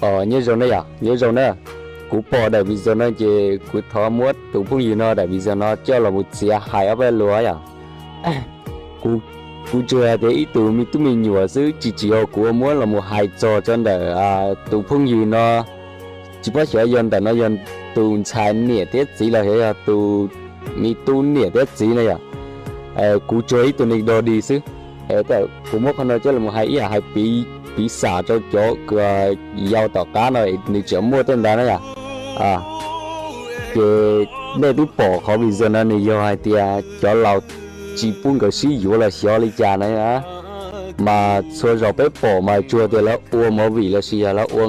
Nyob zoo na yom, nyob zoo na. Kuv pom daim video no ces kuv thov muab tus phooj ywg no daim video no coj los mus txiav hais ob peb lus yom. Kuv, kuv tsuas hais tias ib tug me tub me nyuam xwb, tsis tsim nyog kuv muab los mus hais txog rau ntawm tus phooj ywg no. Tsis paub xyov yog ntawm no yog tus ntxhais niam thiab txiv los xyov yog tus me tub niam thiab txiv no yom. Kuv tsuas ib tug neeg dog dig xwb. Kuv muab qhov no coj los hais ib yam hais piv xam rau cov uas yau tom qab no nws tseem muaj tej ntawd na yom. Ces nej twb pom qhov video no nws yog hais tias cov laus tsis pub nkawd sib yuav los xyov li cas na. Mas txhua zaus peb pom mas tsuas tias lawv ua movie los sis yog lawv ua